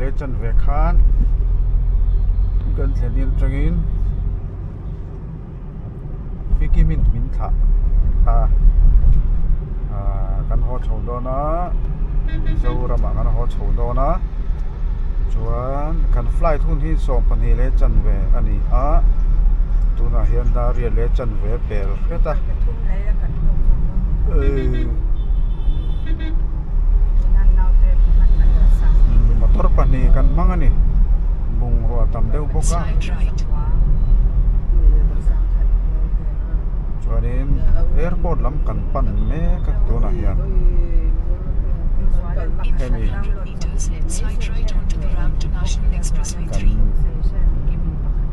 leh chanve khan kan thlen in atangin Pikimin min thlah ta aaa kan haw chho dawn a Mizoramah kan haw chho dawn a chuan kan flight hun hi 12 leh chanve a ni a tunah hian dar riat leh chanve pel hret a. Motor pahnih kan hmang a ni bungrua tam deuh bawk a chuanin airport lam kan pan mek a tunah hian hemi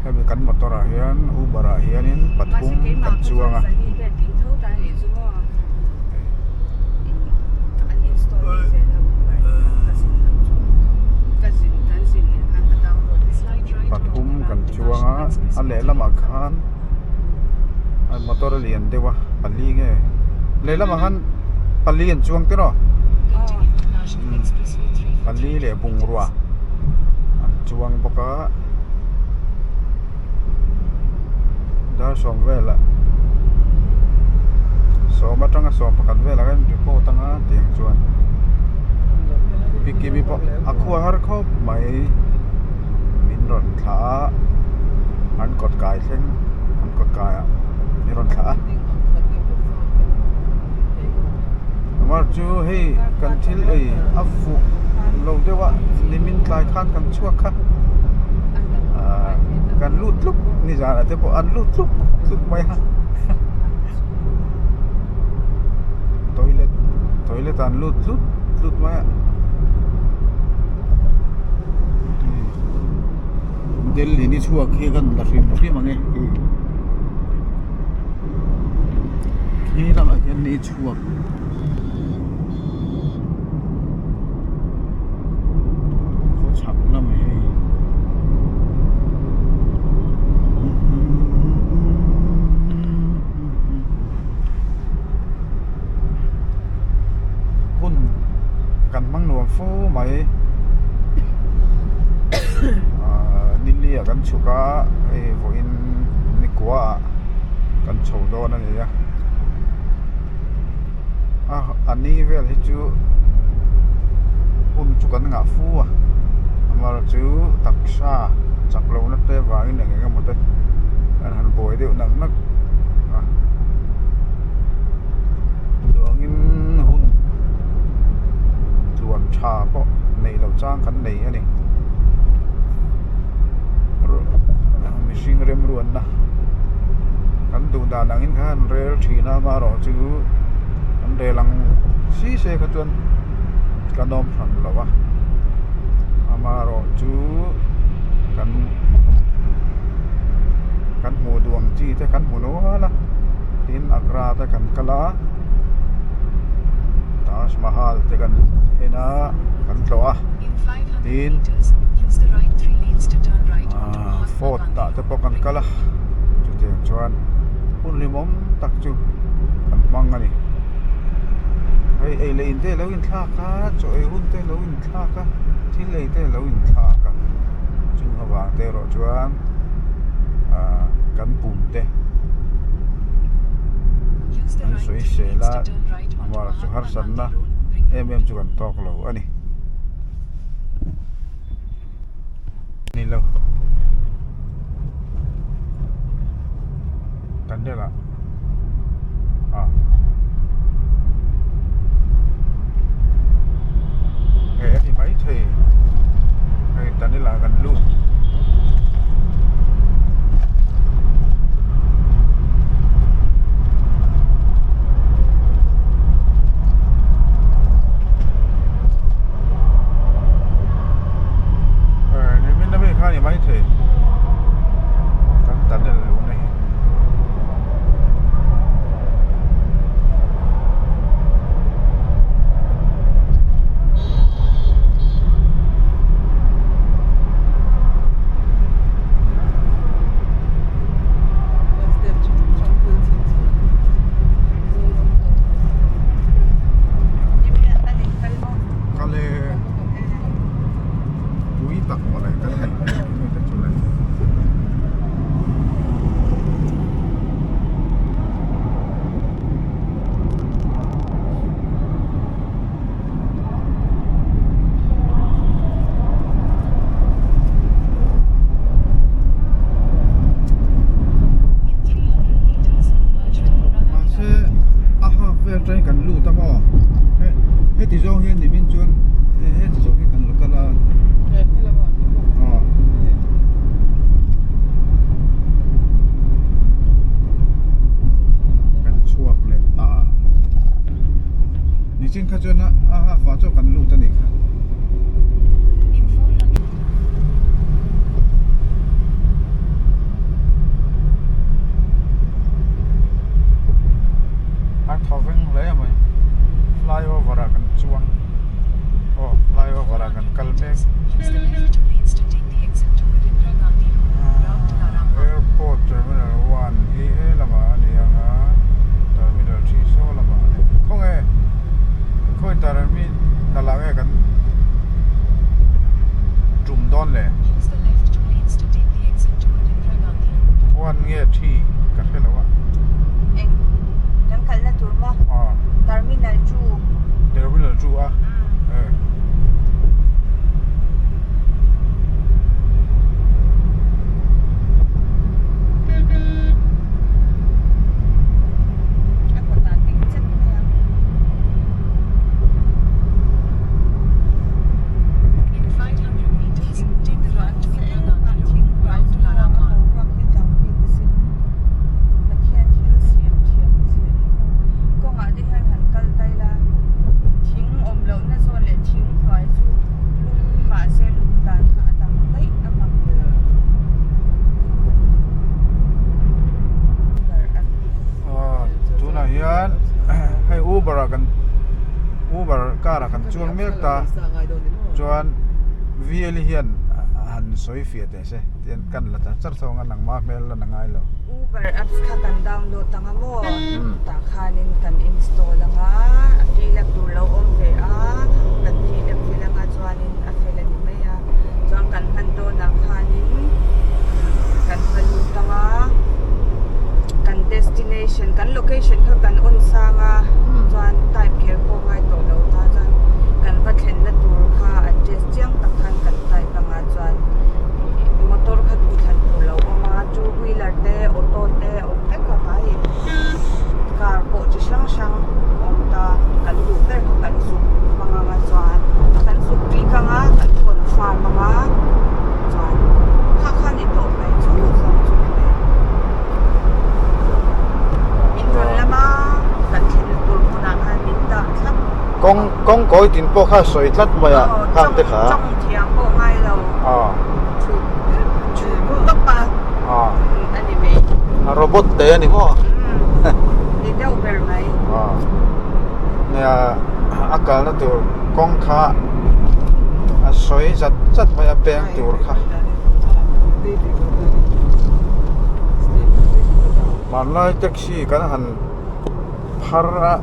kan hemi kan motor ah hian uber ah hianin pathum kan chuang a. Pathum kan chuang a a lehlamah khan motor a lian deuh a pali nge lehlamah khan pali an chuang tiraw pali leh bungrua an chuang bawk a dar sawm velah sawm atanga sawm pakhat velah khan report anga tiang chuan pikimi pawh a khua har khawp mai min rawn thlah a an kawt kai thleng an kawt kaiah min rawn thlah a mar chu hei kan thil ei a fuh lo deuh a nimin tlai khan kan chhuak kha ahh kan lut tluk nizanah te pawh an lut tluk tluk mai a toilet toilet ah an lut tlut tlut mai a Delhi ni chhuak hi kan la hrim hrim ang e khi lamah hian ni chhuak. Khaw chhak lamah hei hun kan hmang nuam fo mai ahh nili ah kan chhuk a hei vawiin nikua ah kan chho dawn a ni a. A a ni vel hi chu hun chu kan ngah fu a amaherawh chu taksa chak lohna te vangin eng eng emaw te an han buai deuh nak nak a chuangin hun tluan tha pawh neih loh chang kan nei a ni mihring remruatna kan duh dan angin khan rel thin a amaherawh chu an rel ang si se kha chuan ka nawm hran lo a amaherawh chu kan kan hmuh duh ang chi te kan hmu nual a tin Agra te kan kal a Taj Mahal te kan en a kan tlawh a tin ahh fort ah te pawh kan kal a chutiang chuan hun hlimawm tak chu kan hmang a ni hei ei leh in te alo inthlak a chaw ei hun te alo inthlak a thil ei te alo inthlak a chung avang te erawh chuan ahh kan pum te an sawi sel a amaherawh chu harsatna em em chu kan tawk lo a ni. Ni lo. Tunnel ah ah hei a ni maithei hei tunnel ah kan lut. Nimin ami kha a ni maithei kan tunnel luhna hi. Kale. tak mawle kan nei hmel tih mai te chu le. Mahse a hak vel atangin kan lut a maw heti zawng hian nimin chuan heti zawng hian kan la kal a aw. Kan chhuak leh ta nichin kha chuan a half ah chuan kan lut a nih kha. A thaw veng hle mai flyover ah kan chuang aw flyover ah kan kal mek airport terminal one hi he lamah a ni ang a terminal three saw lamah a ni khawnge khawi terminal ah nge kan tum dawn le one nge three ka hre lo a eng kan kalna tur maw terminal two terminal two a. Thing awm lohna zawn leh thing hnuai chu lum mahse lum dan kha a dang daih a mak Aw tunah hian hei uber ah kan uber car ah kan chuang mek ta chuan vl hian han sawi fiah teh se tian kan la char char thawng a nangmah hmel lan a ngai lo. Uber apps kha kan download ang a maw? Tah khanin kan install ang a, a fill up tur lo awm ve a, kan fill up fel anga chuanin a fel a ni mai a. Chuan kan hman dawnah khanin kan va lut ang a, kan destination, kan location kha kan on sang a, chuan type kher pawh ngai tawh lo ta chuan kan va thlenna tur kha address chiang tak khan kan type ang a chuan motor kha duhthlan tur lo awm a, two wheeler te auto te a awm vek a vaiin car pawh chi hrang hrang a awm ta kan duh ber kha kan zuk hmang anga chuan kan zuk bik anga kan confirm anga chuan kha kha ni tawh mai chu zawng chu ni mai min rawn lam a kan thlen tur hmunah khan min dah thlap kawng kawng kawi tin pawh kha sawi tlat mai a khang te kha tawng thiam pawh ngai lo chhut chhut tawp a. A ni mai. A robot te a ni maw? Ni deuh ber mai. Nia a kalna tur kawng kha a sawi zat zat mai a peng tur kha. Hmanlai taxi kan han phar a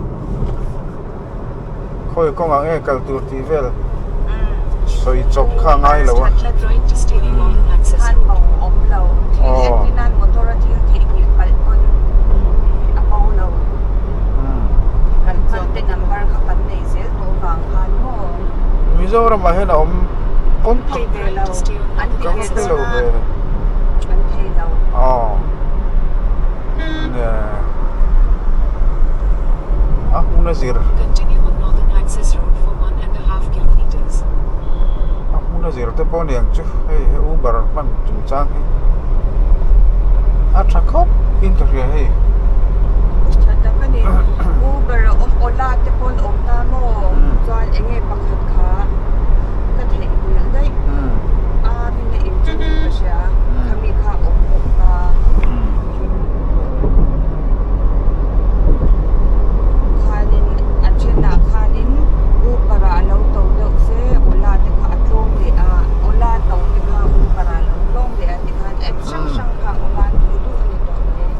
khawi kawngah nge kal tur tih vel sawi chawp kha a ngai lo a. Mizoram ah hian a awm kawng ka va hre lo ve. Aw. A hmun a zir. A hmun a zir te pawh aniang chu hei he uber hman chungchang hi a tha khawp in ka hria hei. Tha tak a ni. Uber a awm Ola te pawn awm ta maw? Chuan eng nge pakhat kha ka theihnghilh daih. A min a inṭan in ka hria. Khami kha a awm bawk ta. Khanin a thenah khanin Uber ah a lo to deuh se Ola te kha a tlawm leh a Ola to te kha Uber ah a lo tlawm leh a tikhan app hrang hrang kha a awm a duh duh a ni tawh mai.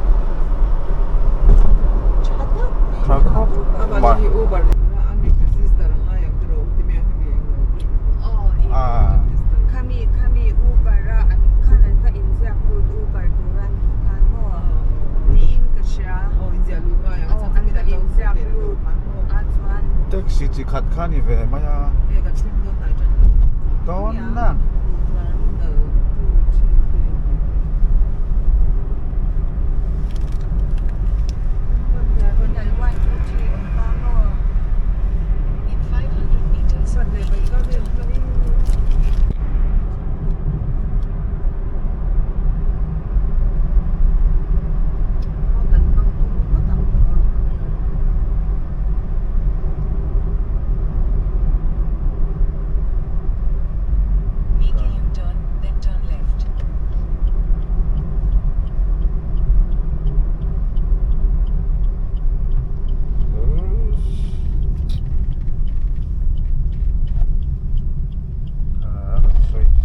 Tha deuh mai Tha khawp Uber. mai. Taxi chi khat kha a ni ve mai a. Dawn na.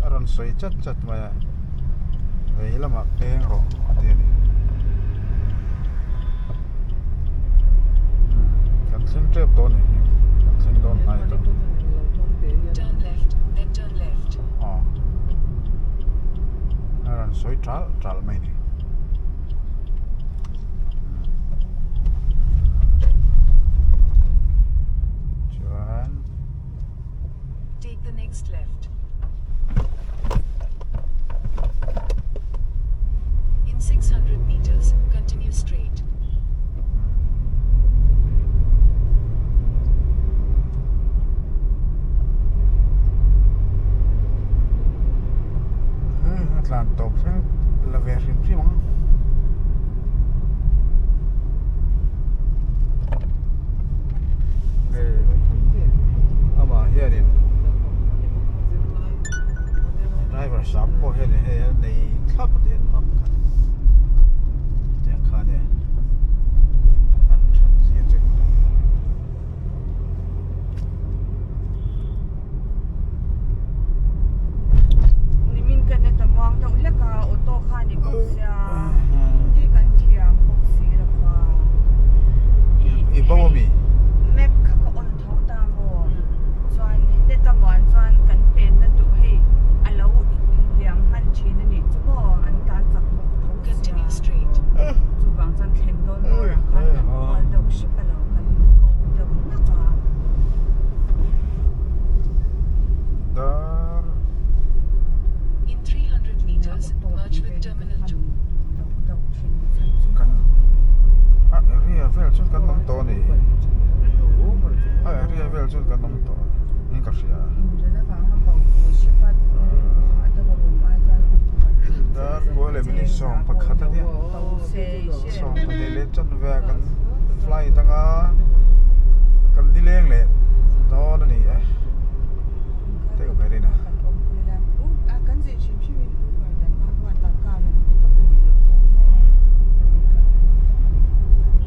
A rawn sawi chat chat mai a vei lamah peng rawh a ti a ni kan thleng tep tawh a ni hi kan thleng dawn hnai tawh aw a rawn sawi tal tal mai a ni. Chuan Take the next left. In 600 meters, continue straight. A tlan tawp thleng la ve hrim hrim ang. Hei amah hianin driver sap pawh hianin hei a nei thlap a ti a map kha tiang khan e an that zia chu. Nimin ka net a muang deuh hlek a auto kha a ni bawk sia hindi kan thiam bawk si lo va I bo ami? Map kha ka on tho ta maw chuan net a muan chuan kan pen na duh hei a lo liam hman thin a nih chu maw an tlan chak bawk tho sia chuvang chuan thlen dawn bawrah khan kan kual deuh hrep a lo kan bo deuh nak a. Dar In 300 meters, merge with Terminal 2. Kan a area vel chu kan awm tawh a ni. A area vel chu kan awm tawh niin ka hria. Dar kual leh minute 11 a nia. 12 leh chanve ah kan flight anga kan nileng leh dawn a ni e. Teuh ber in a.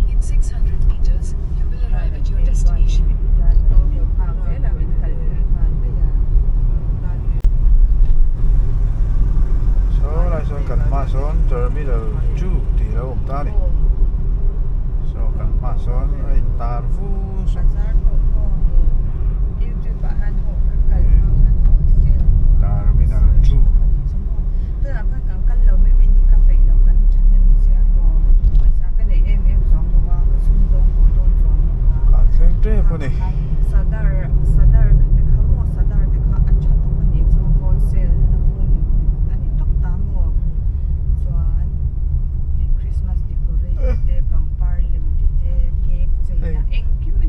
In 600 meters, you will arrive at your destination. Saw lai sawn kan hmaah sawn terminal 2 tih a lo awm ta a ni. Saw kan hmaah sawn a intar vu saw. Terminal 2. An thleng tep a ni.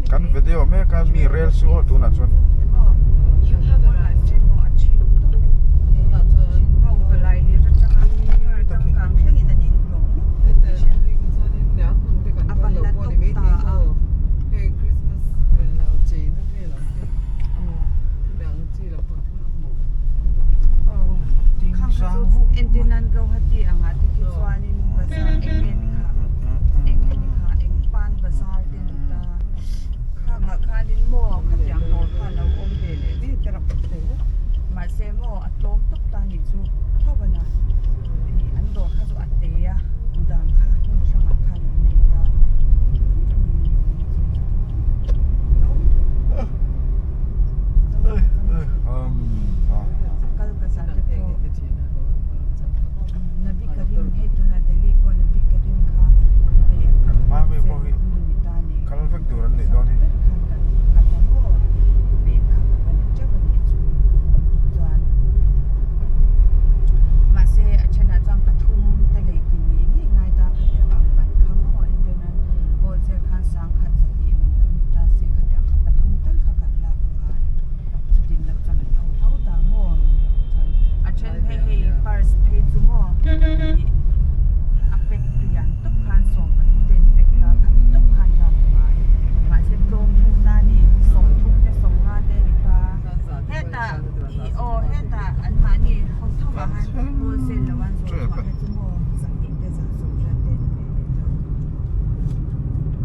Kan video mek a mi rel chu aw tunah chuan. Pampers phei chu maw ih a pack lian tawp khan sawmpahnih te an pack ta khami tawp khan lak a ngai mahse tlawm thung ta a ni sawmthum te sawmnga te a ni ta hetah ih aw hetah an mahni ho tho ah khan wholesale lo an zawrh chhuah te chu maw zahnih te zah sawmriat te a ni ve leh ta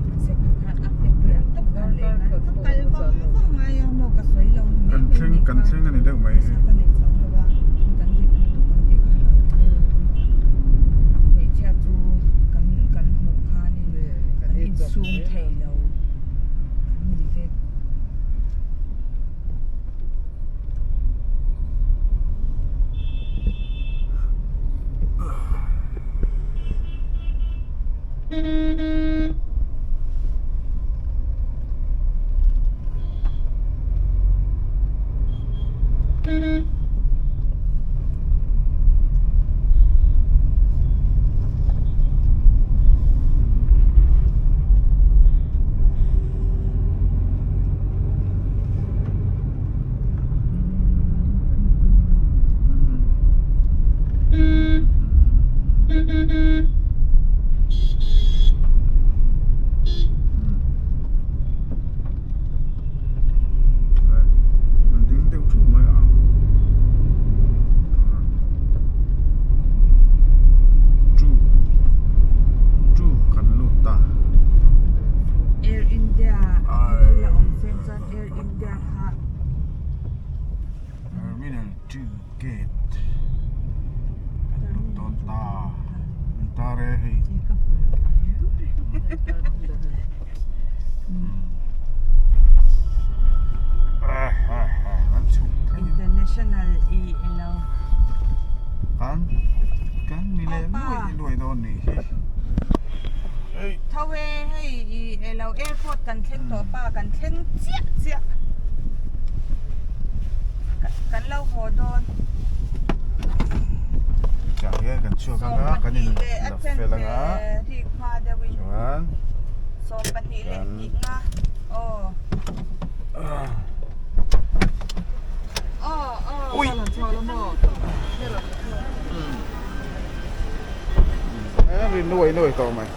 mahse kha khan a pack lian tawp khan lei a ngai ka kal vang vang ngai a maw ka sawi lo ni mai mai a nih kha. Ni deuh mai hi. Ka nei chang lo a, thil kan rit lutuk ang tih ka hlau thei lo a maw. Hmeichhia chu kan kan hmuh khanin kan insum thei lo kan ni vek. An ding deuh thup mai a chu chu kan lut ta. Air India thil a awm sen chuan Air India kha. Terminal 2 gate kan lut dawn ta an tar e hei. Kan chhuk thleng in. International i elo. Kan kan ni leh nuai nuai dawn nih hi. Tho e hei i elo airport kan thleng tawh pa kan thleng chiah chiah. Kan lo haw dawn. Tiang hian kan chhuak anga kan in la fel anga chuan kan ui a ri nuai nuai tawh mai.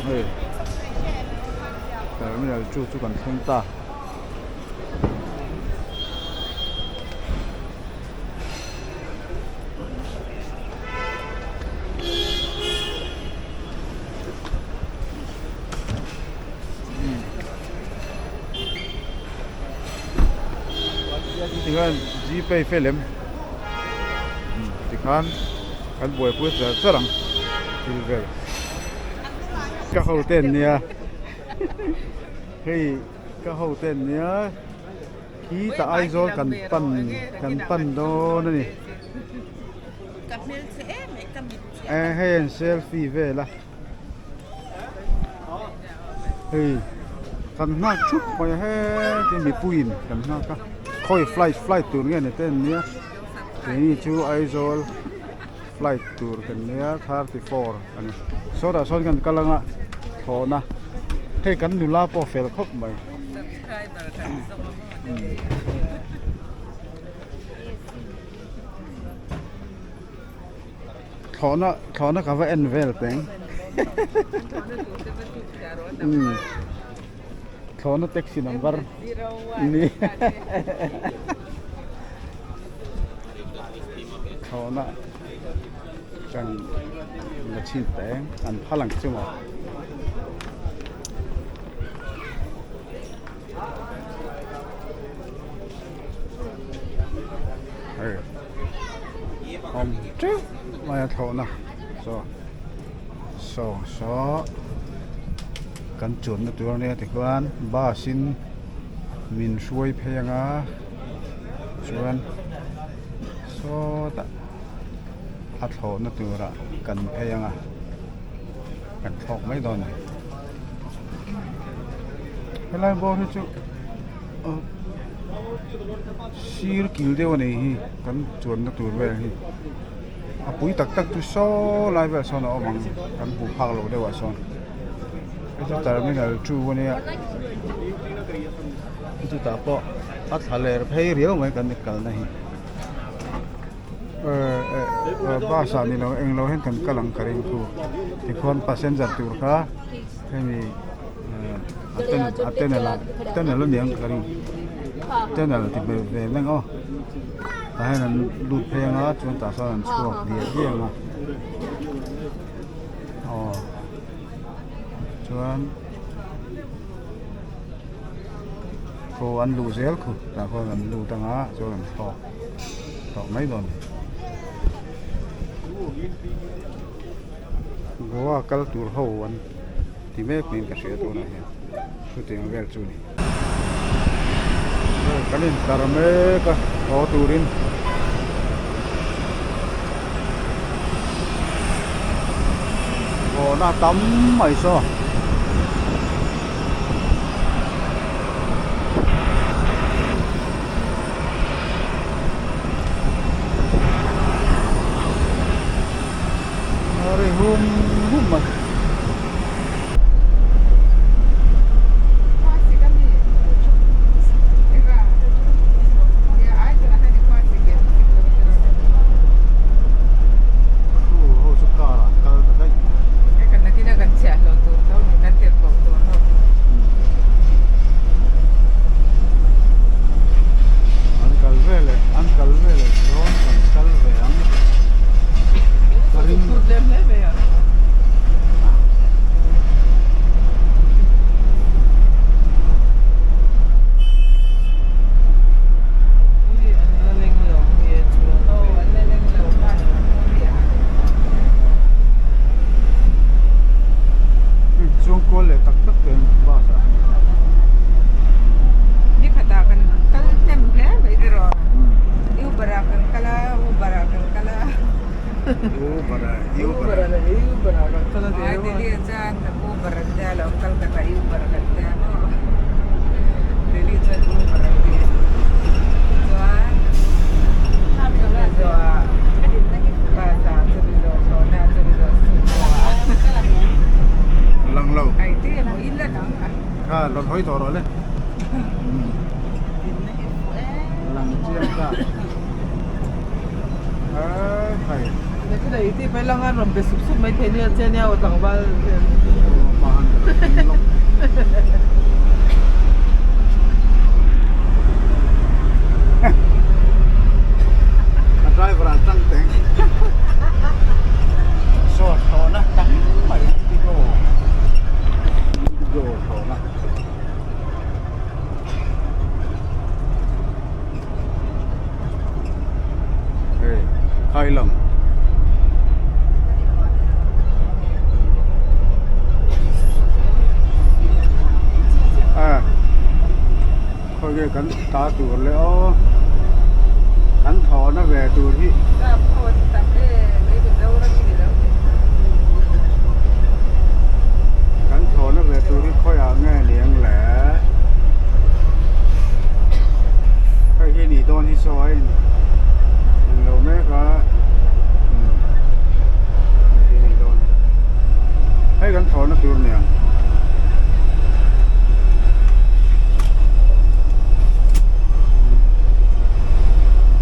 Hei terminal 2 chu kan thleng ta. Tikhan Gpay fel em tikhan kan buaipui char char ang thil vel ka ho te an nia hei ka ho te an nia khi tah Aizawl kan pan kan pan dawn a ni hei an selfie vel a. Hei kan nghak thup mai a heti mipuiin kan nghak a khawi flight flight tur nge ni te an nia keini chu Aizawl flight tur kan nia 34 a ni sawtah sawn kan kal anga thlawhna hei kan nula pawh fel khawp mai. Thlawhna thlawhna ka va en vel teng umm thlawhna taxi number ni thlawhna kan la chhin teng an phal ang chu maw. Hei awm teuh mai a thlawhna saw saw saw kan chuanna tur ania tikhuan bus in min hruai phei anga chuan sawtah a thlawhna turah kan phei anga kan thlawk mai dawn a ni. Helai bawr hi chu sir kil deuh a nei hi kan chuanna tur vel hi a pui tak tak chu saw lai velah sawn a awm ang kan hmuh phak loh deuh ah sawn. Hei chu terminal two ania chutah pawh a thla ler phei riau mai kan kalna hi ehh bus ah nilo englo hian kan kal ang ka ring thu tikhuan passenger tur kha hemi a tunnel ah tunnel aniang ka ring tunnel ti ve ve mai ang aw tah hian an lut phei anga chuan tah sawn an chhuak diah diah ang a aw. Chuan khu an luh zel khu tah khuan an lut anga chuan an thlawk tawh mai dawn a ni. Goa kal tur ho an ti mek niin ka hria tunah hian chutiang vel chu a ni. Kan intlar mek a haw turin. Haw na tam mai saw. A ri hum hum mai. An kal veleh an kal veleh dawn kan kal ve ang ka ring. Chuang kual leh tak tak teh bus ah hian. Nikhatah kan kal hnem hle mai erawh Uber ah kan kal a Uber ah kan kal a. Uber ah Uber ah. Ai Delhi ah chuan Uber an tia lo Calcutta Uber kan tia maw Delhi chuan Uber an ti chuan zawh bus ah chumi zawh thlawhna ah chumi zawh sumo ah Lang lo. Ai te emaw i la dang a. Kha rawn hawi tawh rawh le. Lang chiang ta. A driver ah tang teng saw thlawhna tam mai indigo indigo thlawhna. Hei khai lang a khawi kan ta tur leh aw kan thawhna ve tur hi. Kan thawhna ve tur hi khawiah nge niang le. Hei hi nih dawn hi saw a in lo mek a umm hei hi nih dawn hi hei kan thlawhna tur nia.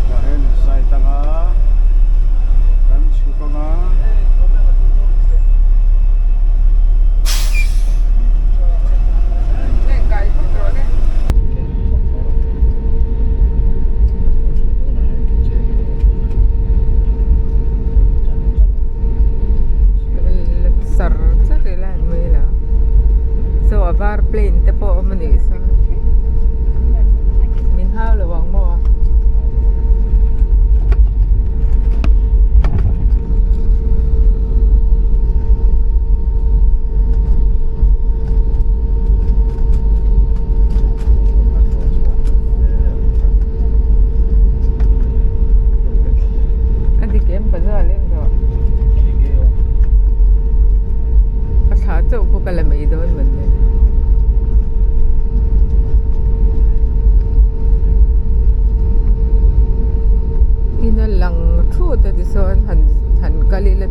Tah hian side anga kan chhuk anga. Sar char ila an mai lo saw a var plane te pawh a awm a nih saw min hau lo ang maw. A dik em bazar em zawh a thla chauh pawh ka la mai dawn mawn le ina lang thut a tisawn han han kal ila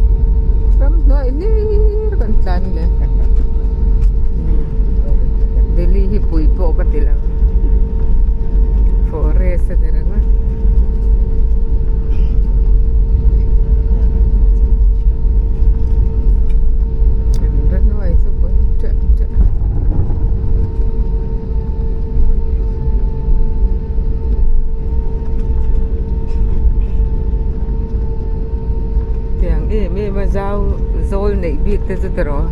ramhnuai hlir kan tlan le. Aizawl neih bik te chu tiraw.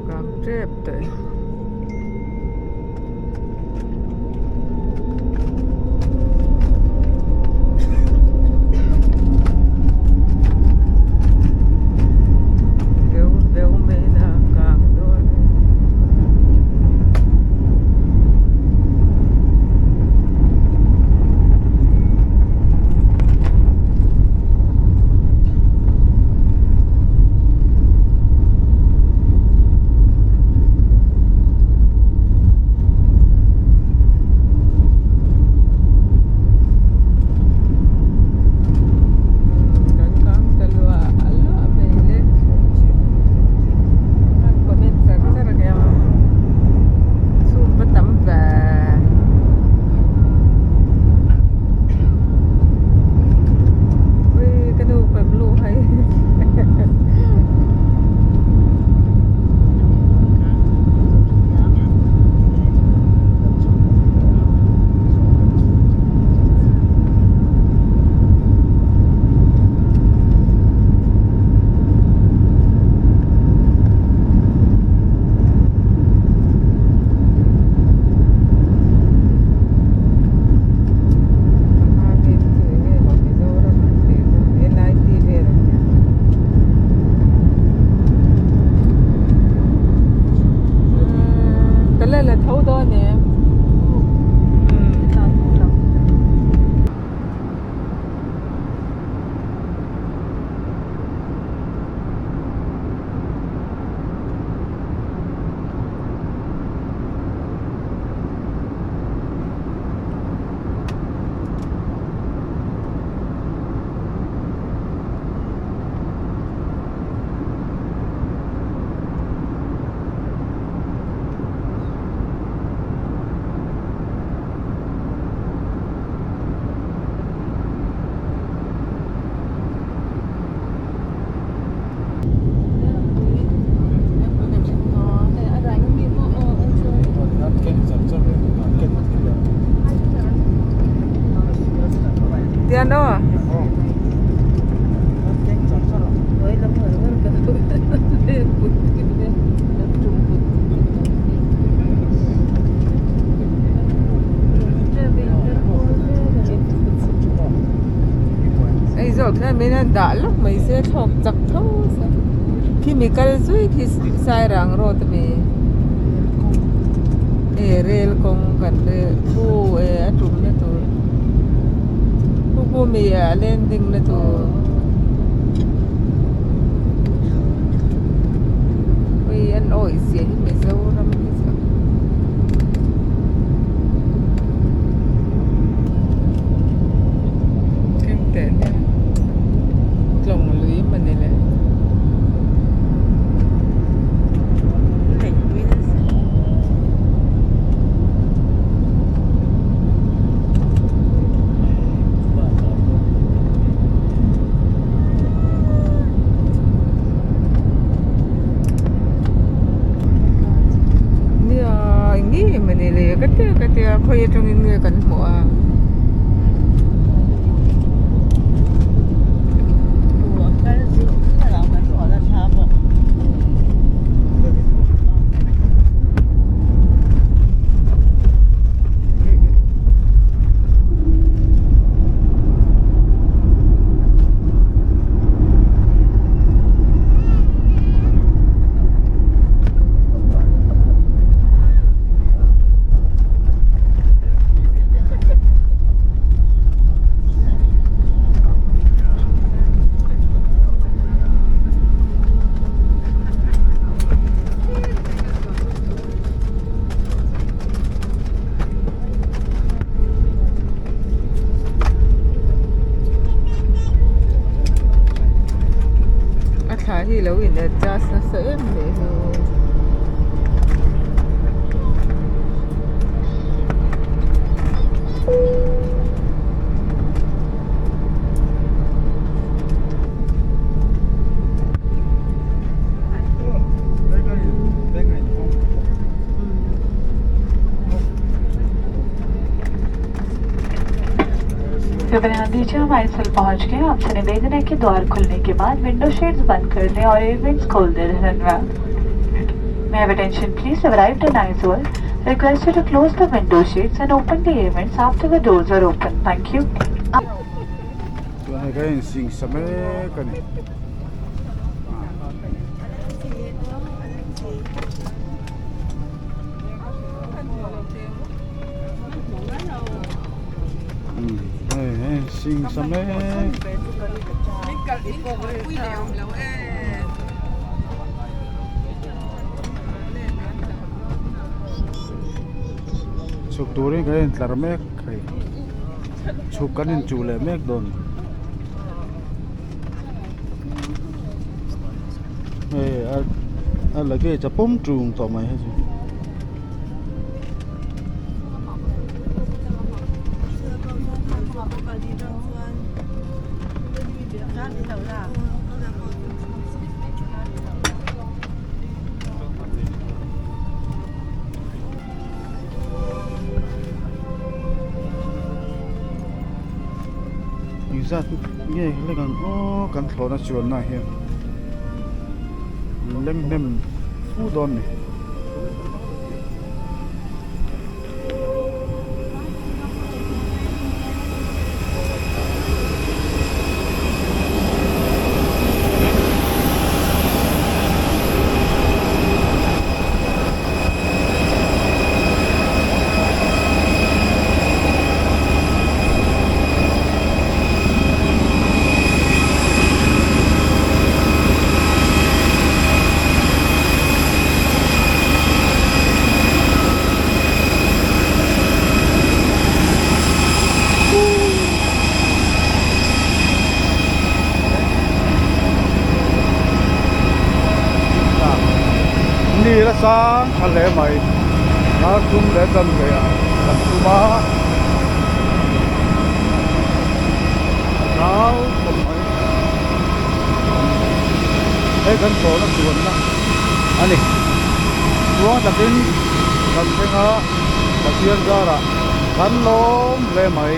Kang tep tawh e. Veu veu mai na kang dawn. Kan kang ta luah a luah mai le an comment char char a nia chhum va tam ve. Ui ka nu ka lu hai. Ka la la tho dawn em? Tian aw. Hei zawk hian min han dah lawk mai se thlawk chak tho se khi mi kal zui khi sairang road a mi e rel kawng kan rel khu e a tum na tur khu khu mi a landing na tur ui an awih zia hi Mizoram hi chu. Keng teh nia tlawng lui mawni le. Nia eng nge mawni le ka tia ka tia khawi atangin nge kan hmuh a. Lo in adjust nasa em nih hi. कृपया दीजिए हम आइसल पहुंच गए आपसे निवेदन है कि द्वार खुलने के बाद विंडो शेड्स बंद कर दें और एयरवेंट्स खोल दें धन्यवाद May I have attention please arrived in Aizawl. Request you to close the window shades and open the air vents after the doors are open. Thank you. Chuan hei ka insingsa mek a ni. Hei hei singsa mek. Chhuk turin kan intlar mek hei chhuk kan inchuh leh mek dawn. Hei a a luggage a pawm tung tawh mai hei chu. Engzat nge hlek ang aw kan thlawhna chuanna ah hian leng hnem fu dawn a ni. Ni la sang tha hle mai dar thum leh chanve ah kan tum a a zau khawp mai hei kan thlawhna chuanna a ni tluang takin kan thleng a Pathian zarah kan lawm hle mai.